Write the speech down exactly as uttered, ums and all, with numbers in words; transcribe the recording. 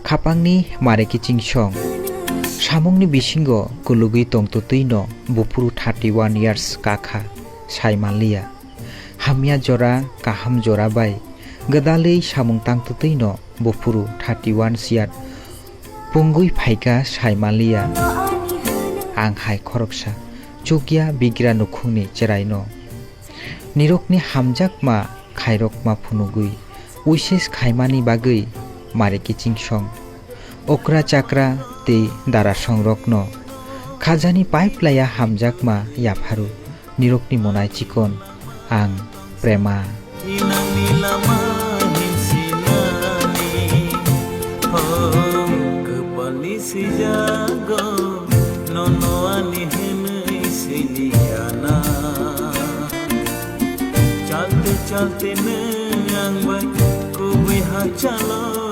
Khapangni mare kiching song. Samungni bisingo kulugwi tongtwtwino buphuru thirty one years kakha saimanliya. Hamya jora kaham jora bai gwdalwi samung tangtwtwino buphuru thirty one year pungwi phaikha saimanliya. Ang hai khoroksa chukya bigra nukhungni cheraino. Nirokni hamjakma khairokma phunugwi wishes khaimani bagwi mare kiching song. Okra chakra tei dara songrokno khajani pipe laya hamjakma yapharu nirokni monai chikon ang Prema. Inani lama hinsinani, oh, kwpalni sijago, nono ani hinwi siliya na. Chalte chalte nwng ang bai kubui hachalo.